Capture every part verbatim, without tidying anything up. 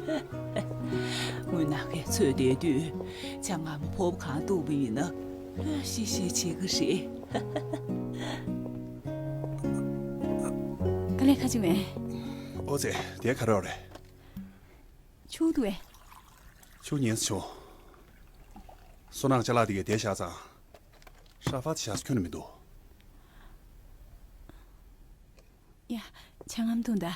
དངུལ་ནག་གིས་འཚོས་བསྡད་དུས་ཅང་ང་མོ་ཕོར་པ་གང་བཏུགས་པ་ཡིན་ན་ཤི་ཤི་བྱེད་ཀྱི་རེད། དཀའ་ལས་ཁ་ཅིག་མེད། ཨོ་ཙེ། དེ་ག་རེ་རེད། ཆུ་འདུག་གས། ཆུ་ཉན་སོང་། བསོད་ནམས་ཅ་ལག་དེ་གས་དེ་བཞག་ཙང་། ཧྲ་ཧྥ་དེ་བཞག་ས་ཁྱོན་ནས་མི་འདུག། ཡ། ཆང་ངམ་འཐུང་ད།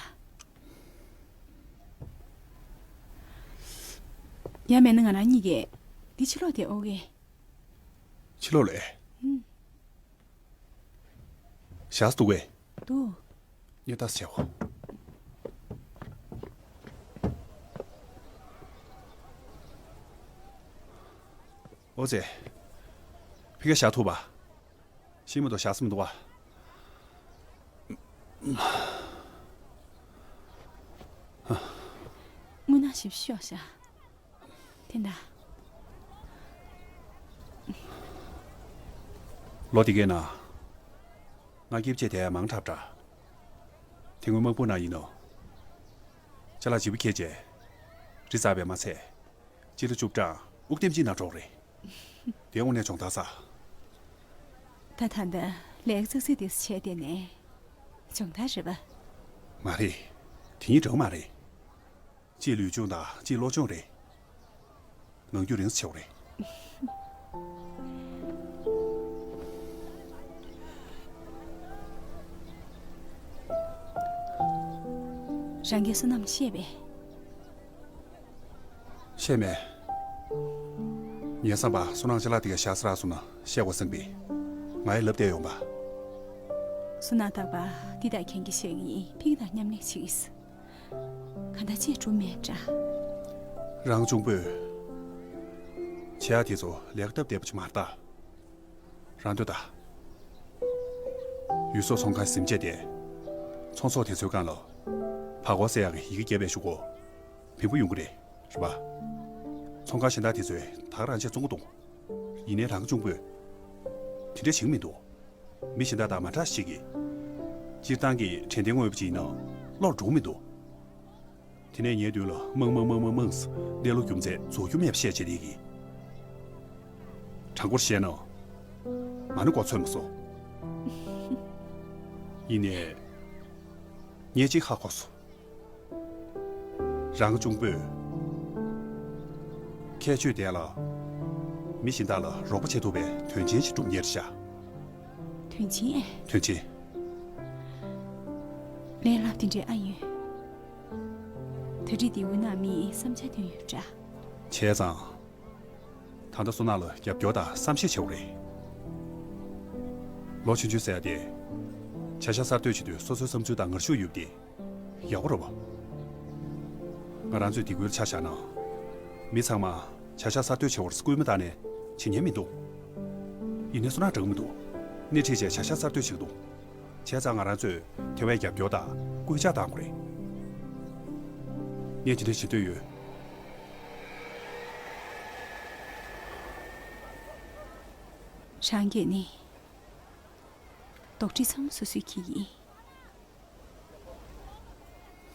ཡ་མེད་ན་ང་རང་གཉིས་ཀས་འདི་ཕྱི་ལོགས་དེ་ཨོ་གེ། ཕྱི་ལོགས་ལས། ཨུམ། བཞག་ས་འདུག་གས། འདུག། ངས་ལྟ་ས་བྱའོ། ཨོ་ཙེ། ཕ་གིར་བཞག་ཐུབ་པ། ཤི་མ་གཏོགས་བཞག་ས་མི་འདུག་པ། དངུལ་ནག་ཞིབ་ཤོག་ཤ། དེ་འདྲ། ལོ་དེ་གའི་ནང་། ང་སྐྱིད་ཆེ་དེ་མང་དྲགས་འདྲ། དེ་སྔོན་དམག་དཔུང་ནང་ཡིན་ནོ། ཅ་ལག་ལྗིད་པོ་ཁྱེར་བྱས། རི་འཛེགས་པས་མ་ཚད། སྤྱི་ལོ་བཅུ་གྲངས་དབུགས་ལྟེམ་གཅིག་ནང་འགྲོ་གི་རེད། དེ་དངོས་གནས་སྦྱོང་བརྡར་ས། ད་ད་ལྟ་ལས་ཀ་ཙག་ཙིག་དེ་བྱས་བསྡད་ནས་སྦྱོང་བརྡར་རེད་པ། མ་རེད། དེ་གཉིས་འདྲ་པོ་མ་རེད། གཅིག་ལུས་སྦྱོང་དང་གཅིག་བློ་སྦྱོང་རེད། ངང་རྒྱུད་རིང་ཙམ་ཆེ་བ་རེད། རང་གིས་བསོད་ནམས་ཤེས་པས། ཤེས་མེད། ངའི་བསམ་པར་བསོད་ནམས་ཅ་ལག་དེ་ག་བཞག་ས་རག་སོང་ན་བཤད་དགོས་བསམ་པས། ང་ཡིས་ལབ་བསྡད་ཡོང་པ། བསོད་ནམས་རྟག་པར་འདི་དག་ཁྱེད་ཀྱིས་བཤད་ཀྱི་ཡིན། ཕ་གི་དང་མཉམ་ལས་བྱེད་ཀྱི་ཡིན། གང་ལྟར་ཅིག་སྒྲུབ་མེད་འདྲ། རང་གཅུང་པོས། བྱེད་ཡག་དེ་ཚོ་ལས་ཀ་སྟབས་བདེ་པོ་ཅིག་མ་རེད་ད། རང་འདོད་ད། ཡུལ་ཟོག་ཚོང་ཁང་ཟིན་བྱས་ཏེ། ཚོང་ཟོག་དེ་ཚོའི་སྒང་ལ། ཕར་སྒོར་ཟེར་ཡག་གི་ཡི་གེ་བརྒྱབ་པའི་གཞུག་གུ། བེམ་པོ་ཡོང་གི་རེད། རེད་པ། ཚོང་ཁང་གཞན་དག་དེ་ཚོས་ད་ག་རང་ཆེད་བཙོང་གི་འདུག། ཡིན་ནའི་རང་གི་གཅུང་པོས། དེ་འདྲ་བྱེད་ཀྱི་མི་འདུག། མི་གཞན་དག་དང་མ་འདྲ་ཞིག་གིས། སྤྱིར་བཏང་གི་དྲན་རྟེན་དངོས་པོ་ཅིག་ཡིན་ན་བློར་འགྲོ་གི་མི་འདུག། དེ་ནས་ངའི་མདུན་ལ་མང་མང་མང་མང་མང་། འདས་ལོ་རྒྱུ་མཚན་རྫོགས་རྒྱུ་མེད་པ་བཤད་བྱེད་རེད་གི། དྲང་པོར་བཤད་ན། ང་ནི་མགོ་ཚོས་མ་སོང་། ཡིན་ནའི། ངས་གཅིག་ཧ་གོ་སོང་། རང་གི་གཅུང་པོས། ཁྱད་ཆོས་ལྡན་ལ། མི་གཞན་དག་ལ་རོགས་པ་བྱེད་ཐུབ་པའི་དོན་ཆེན་ཞིག་སྒྲུབ་མཁན་རེད་ཤག། དོན་ཆེན་ཨེ། དོན་ཆེན། ལས་སླ་པོ་དེ་འདྲ་ཨ་ཡོད། ད་རེས་འདི་འུ་ནང་མིས་བསམ་འཆར་བཏོན་ཡོད་འདྲ། བྱས་ཙང་། ད་ལྟ་བསོད་ནམས་ལ་རྒྱབ་སྐྱོར་དང་བསམ་ཤེས་བྱེད་དགོས་རེད། ལོ་ཆུང་ཆུང་ཟེར་ཡ་དེ། བྱ་གཞག་གསར་གཏོད་བྱེད་དུས་སོ་སོའི་བསམ་ཚུལ་དང་ངར་ཤུགས་ཡོད་པ་དེ། ཡག་པོ་རེད་པ། ང་རང་ཚོས་སྡིགས་སྐུལ་ཆ་བཞག་ན། མི་ཚང་མ་བྱ་གཞག་གསར་གཏོད་བྱེད་པར་སྐུལ་མ་བཏང་ནས་བྱེད་ཉན་མི་འདུག། ཡིན་ནའི་བསོད་ནམས་འདྲ་གི་མི་འདུག། སྣེ་ཁྲིད་བྱས་བྱ་གཞག་གསར་གཏོད་བྱེད་ཀྱི་འདུག། བྱས་ཙང་ང་རང་ཚོས་དེ་བས་རྒྱབ་སྐྱོར་དང་སྐུལ་ལྕག་གཏང་དགོས་རེད། ངས་ཇི་འདྲ་བྱེད་འདོད་ཡོད། རང་གིས་ནི། རྡོག་ཁྲེས་ཚང་མ་སོ་སོས་འཁྱེར་གྱི་ཡིན།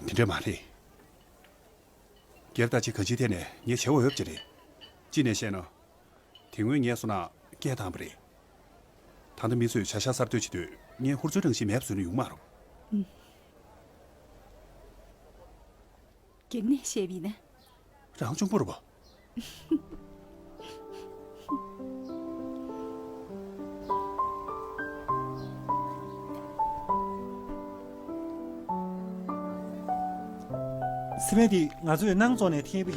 དེ་འདྲ་མ་རེད། སྒེར་དང་ཅི་གང་ཅིའི་ཐད་ནས་ངས་བྱེད་འོས་ཡོད་ཀྱི་རེད། གཅིག་ནས་བཤད་ན། དེ་སྔོན་ངས་བསོད་ནམས་སྐད་བཏང་བ་རེད། ད་ལྟ་མི་ཚོས་བྱ་གཞག་གསར་གཏོད་བྱེད་དུས་ངས་ཧུར་བརྩོན་རང་བཞིན་མེད་པ་བཟོས་ན་ཡོང་མ་རུང་། ཨུམ། སྒེར་ནས་བཤད་པ་ཡིན་ན། རང་གཅུང་པོ་རེད་པ། སི་མེན་འདི་ང་ཚོས་ནང་བཙོང་ནས་འཐེན་པ་ཡིན།